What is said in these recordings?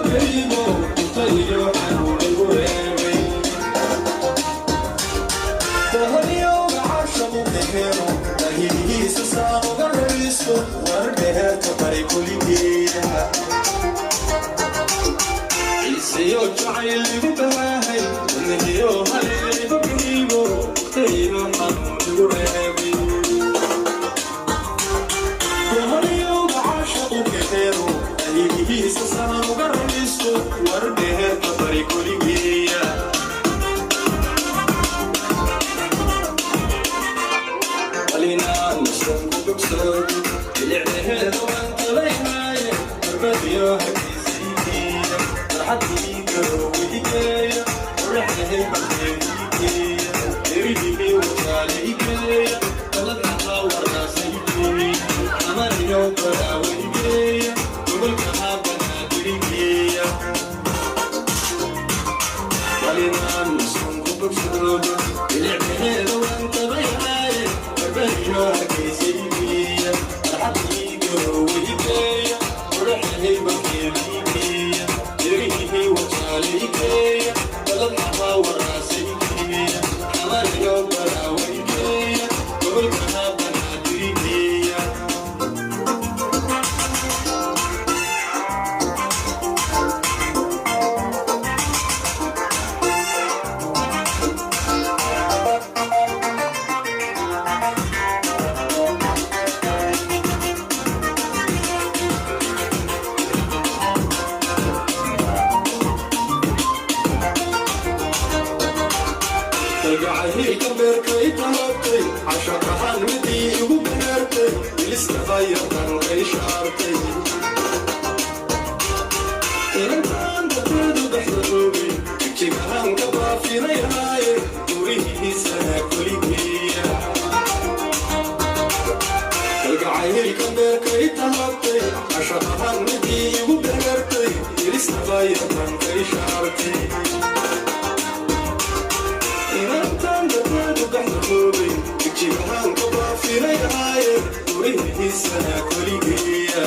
Kariimo intayo xanuun igu reebay. Boholyowga caashabu kahelo, dahihiisa saan uga raysto, war dheerta bari kuligeeda. Ciiseyo jacayl igu bahaahay, wadnihiyo haleel igu dhiibo, intayo xanuun igu reebay. Boholyowga caashaqu kahelo, dahihiisa saan uga raysto, war dheerta bari kuligeeya. Qalinaan mashanku bogsoodo, bilicdaheeda waan tabaynaaye, barbadiyo hargeysiigeeya, farxadii garoweygeeya, qoraxdahay barkeediigeeya, derihii wajaalaygeeya, daladkaha waraasaygeeya, xamariyo baraaweygeeya, gobolkaha banaadirigeeya. Qalinaan mashanku bogsoodo, bilicdaheeda waan tabaynaaye, barbadiyo hargeysiigeeya, farxadii garoweygeeya, qoraxdahay barkeediigeeya, derihii wajaalaygeeya, daladkaha waraasaygeeya, xamariyo baraaweygeeya, gobolkaha banaadirigeeya. Kalgacaylka beerkay tahabtay, cashaqahan midii igu beertay, bilistabayartan kay shaartay. Inantaan darteedu dhexda joogay, jigahaan ka baafinayaaye, gurihiisana koligeeya. Kalgacaylka beerkay tahabtay, cashaqahan midii igu beertay, bilistabayartan kay shaartay. Inantaan darteedu dhexda joogay, jigahaan ka baafinayaaye, gurihiisana koligeeya.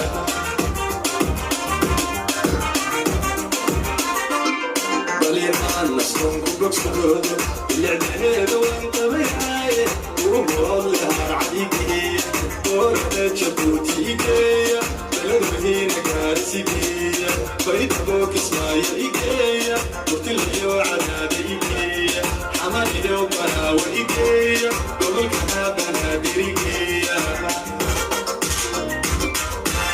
Balinaan nastonku bogsoodo, bilicdaheeda waan tabayaaye, urugood leh harcadigeeya, boorada Jabuutiigeeya, beladweyne gaarisigeeya, baydhabo Kismaayo igeeya, murtiliyo cadaada igeeya, xamariyo baraawo igeeya, gobolkaha banaadirigeeya.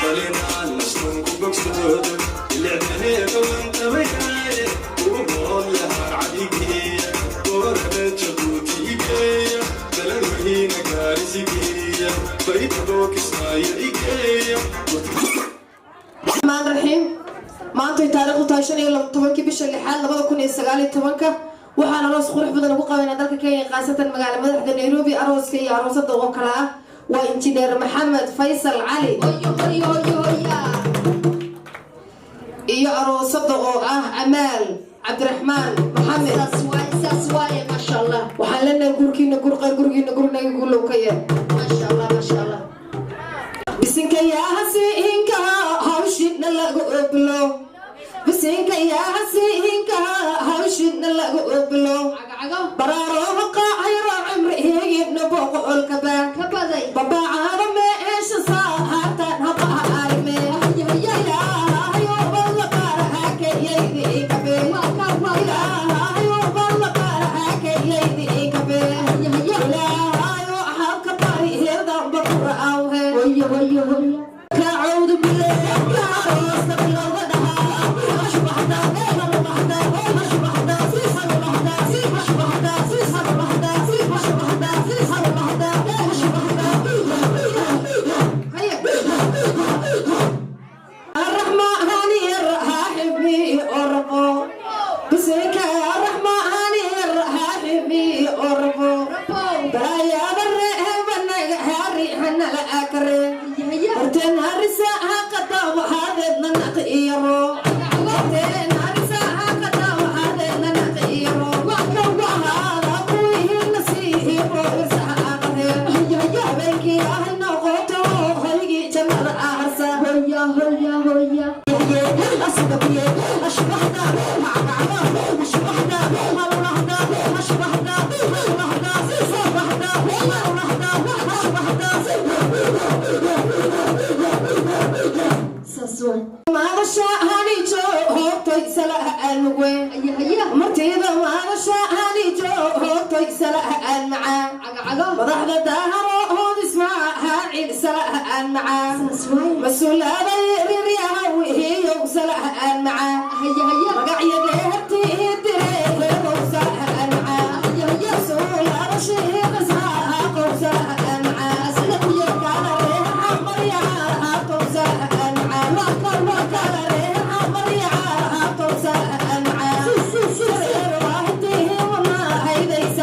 Balinaan nastonku bogsoodo, bilicdaheeda waan tabayaaye, urugood leh harcadigeeya, boorada Jabuutiigeeya, beladweyne gaarisigeeya, baydhabo Kismaayo igeeya. Raxmaan raxiim. Maantay taariikhdu tahay 15-kii bisha lixaad 2019-ka, waxaan aroos qurux badan ugu qabaynaa dalka Kenya, khaasatan magaala madaxda Nairobi. Arooska iyo aroosada oo kale ah waa Injineer Maxamed Faysal Cali iyo aroosada oo ah Amaal Cabdiraxmaan Maxamed. Waxaan leenahay guurkiina gur qayr, gurigiina gurinaga guulow ka yeel. Bisinka yaahasiinka hawshidna lagu oblo, bisinka yaahasiinka hawshidna lagu oblo, baraarooha qaacayro cimriheegidna boqolkaba babacaada meesha saartaan habaha arime ilaahayo balla qaarahakayaydi kabe, ilaahayo balla qaarahakayaydi kabe, ilaahayo xalka bari heedanba kura awhe كعود بالله bilowga dhahaa. الرحمن الرحيم أربو بسك الرحمن الرحيم أربو بايا الرحمن هاري حنا الأكرم هرتن هرسا قطا وهذا نقيرو، هرتن هرسا قطا وهذا نقيرو، وهذا قويه نسيه ورسا habeenkii ah noqoto hoygii jannada aharsa. Saas waay. Madasha hanijo hoobtoy salaha aan mugwe. Haya haya. Martida madasha hanijo hoobtoy salaha aan macaa. Cagacago. Madaxda daaharo hood ismaaciil salaha aan macaa. Saas waay. Mas-uuladay riryaha wihiyow salaha aan macaa. Haya haya. Magacyada hertii direeheedow salaha aan macaa. Haya haya. Mas-uulada shiiqishaaqow salaha aan macaa. Sida ku yar. Kala reer xamaryaha salaha aan macaa. Waa ka. Kala reer xamaryaha salaha aan macaa. Si si si si. Haya haya.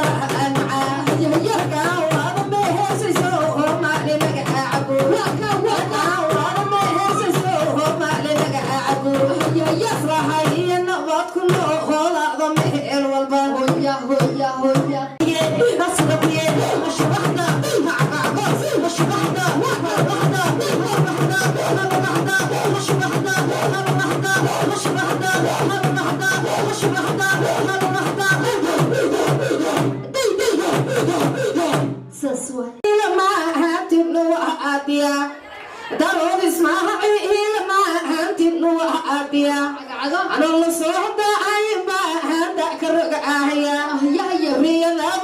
Waa ka waa ka. Haya haya. Hoya hoya hoya. Saas waay. Cagacago. Anoo la soo daacay baa handa ka roga ahaya. Haya haya. Riyada.